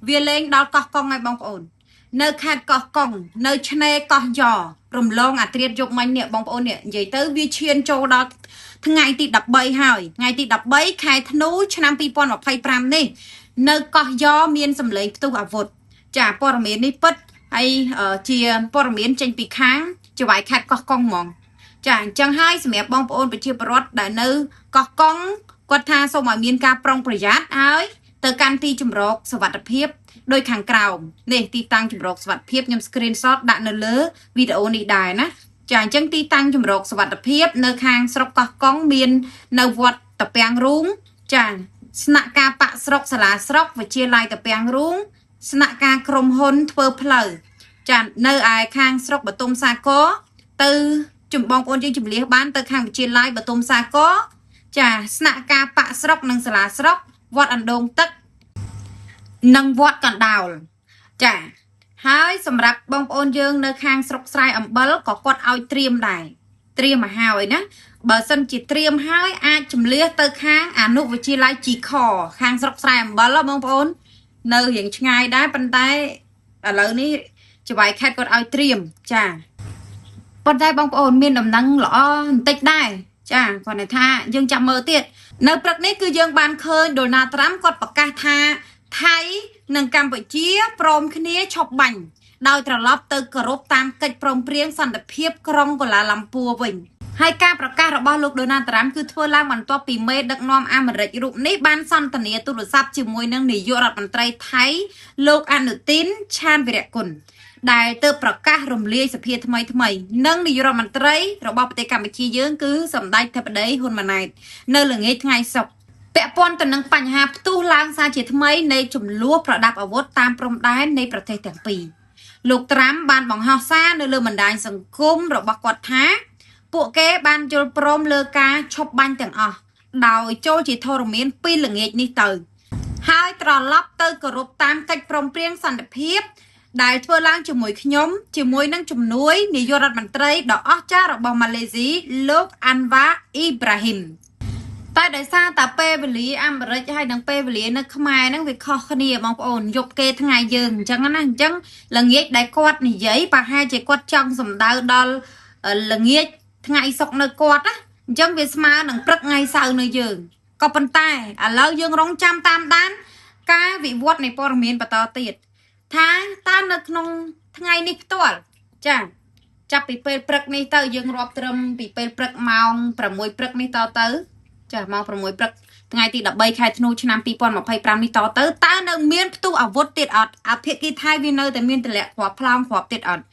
វាលេងដល់កោះកុងហើយបងប្អូននៅខេត្តកោះកុងនៅឆ្នេរកោះយ៉រំលងអាត្រៀតយប់មិញនេះបងប្អូននេះនិយាយទៅវាឈានចូលដល់ថ្ងៃទី13ហើយថ្ងៃទី13ខែធ្នូឆ្នាំ2025នេះនៅកោះយ៉មានសម្លេងផ្ទុះអាវុធចាព័ត៌មាននេះពិតហើយជាព័ត៌មានចេញពីខាងចៅហ្វាយខេត្តកោះកុងហ្មងចាអញ្ចឹងហើយសម្រាប់បងប្អូនប្រជាពលរដ្ឋដែលនៅកោះកុងគាត់ថាសូមឲ្យមានការប្រុងប្រយ័ត្នហើយទៅកាន់ទីជម្រកសុវត្ថិភាពដោយខាងក្រោមនេះទីតាំងជម្រកសុវត្ថិភាពខ្ញុំ screenshot ដាក់នៅលើវីដេអូនេះដែរណាចាអញ្ចឹងទីតាំងជម្រកសុវត្ថិភាពនៅខាងស្រុកកោះកុងមាននៅវត្តតាពាំងរូងចាស្នាក់ការបកស្រុកសាលាស្រុកវិទ្យាល័យតាពាំងរូងស្នាក់ការក្រុមហ៊ុនធ្វើផ្លូវចានៅឯខាងស្រុកបតុមសាគរទៅជំបងប្អូនយើងជំលះបានទៅខាងវិទ្យាល័យបតុមសាគរចាស្នាក់ការបកស្រុកនិងសាលាស្រុកវត្តអណ្ដូងទឹកនិងវត្តកណ្ដោលចាហើយសម្រាប់បងប្អូនយើងនៅខាងស្រុកស្រែអំបិលក៏គាត់ឲ្យត្រៀមដែរត្រៀមមកហើយណាបើសិនជាត្រៀមហើយអាចជំលះទៅខាងអនុវិទ្យាល័យជីខខាងស្រុកស្រែអំបិលបងប្អូននៅរៀងឆ្ងាយដែរប៉ុន្តែឥឡូវនេះចៅហ្វាយខេត្តគាត់ឲ្យត្រៀមចាប៉ុន្តែបងប្អូនមានដំណឹងល្អបន្តិចដែរចាគាត់ន័យថាយើងចាំមើលទៀតនៅព្រឹកនេះគឺយើងបានឃើញដូណាល់ត្រាំគាត់ប្រកាសថាថៃនិងកម្ពុជាព្រមគ្នាឈប់បាញ់ដោយត្រឡប់ទៅគោរពតាមកិច្ចព្រមព្រៀងសន្តិភាពក្រុងកូឡាឡាំពួរវិញហើយការប្រកាសរបស់លោកដូណាល់ត្រាំគឺធ្វើឡើងបន្ទាប់ពីមេដឹកនាំអាមេរិករូបនេះបានសន្ទនាទូរស័ព្ទជាមួយនឹងនាយករដ្ឋមន្ត្រីថៃលោកអនុទិនឆានវិរគុណដែលទើបប្រកាសរំលាយសភាថ្មីថ្មីនិងនាយករដ្ឋមន្ត្រីរបស់ប្រទេសកម្ពុជាយើងគឺសម្ដេចធិបតីហ៊ុនម៉ាណែតនៅល្ងាចថ្ងៃសុក្រពាក់ព័ន្ធទៅនឹងបញ្ហាផ្ទុះឡើងសារជាថ្មីនៃចំនួនប្រដាប់អាវុធតាមព្រំដែននៃប្រទេសទាំងពីរលោកត្រាំបានបង្ហោះសារនៅលើបណ្ដាញសង្គមរបស់គាត់ថាពួកគេបានយល់ព្រមលើការឈប់បាញ់ទាំងអស់ដោយចូលជាធរមានពីល្ងាចនេះទៅហើយត្រឡប់ទៅគោរពតាមកិច្ចព្រមព្រៀងសន្តិភាពដែលធ្វើឡើងជាមួយខ្ញុំជាមួយនឹងជំនួយនាយករដ្ឋមន្ត្រីដ៏អស្ចារ្យរបស់ម៉ាឡេស៊ីលោកអាន់វ៉ាអ៊ីប្រាហ៊ីមតែដោយសារតែពេលវេលាអាមេរិកហើយនិងពេលវេលានៅខ្មែរហ្នឹងវាខុសគ្នាបងប្អូនយប់គេថ្ងៃយើងអញ្ចឹងណាអញ្ចឹងល្ងាចដែលគាត់និយាយប្រហែលជាគាត់ចង់សម្ដៅដល់ល្ងាចថ្ងៃសុក្រនៅគាត់ណាអញ្ចឹងវាស្មើនឹងព្រឹកថ្ងៃសៅរ៍នៅយើងក៏ប៉ុន្តែឥឡូវយើងរងចាំតាមដានការវិវត្តនៃព័ត៌មានបន្តទៀតថាតើនៅក្នុងថ្ងៃនេះផ្ទាល់ចាចាប់ពីពេលព្រឹកនេះទៅយើងរាប់ត្រឹមពីពេលព្រឹកម៉ោង6ព្រឹកនេះតទៅចាម៉ោង6ព្រឹកថ្ងៃទី13ខែធ្នូឆ្នាំ2025នេះតទៅតើនៅមានផ្ទុះអាវុធទៀតអត់អភិគីថៃវានៅតែមានតម្លាក់គ្រាប់ផ្លោងគ្រាប់ទៀតអត់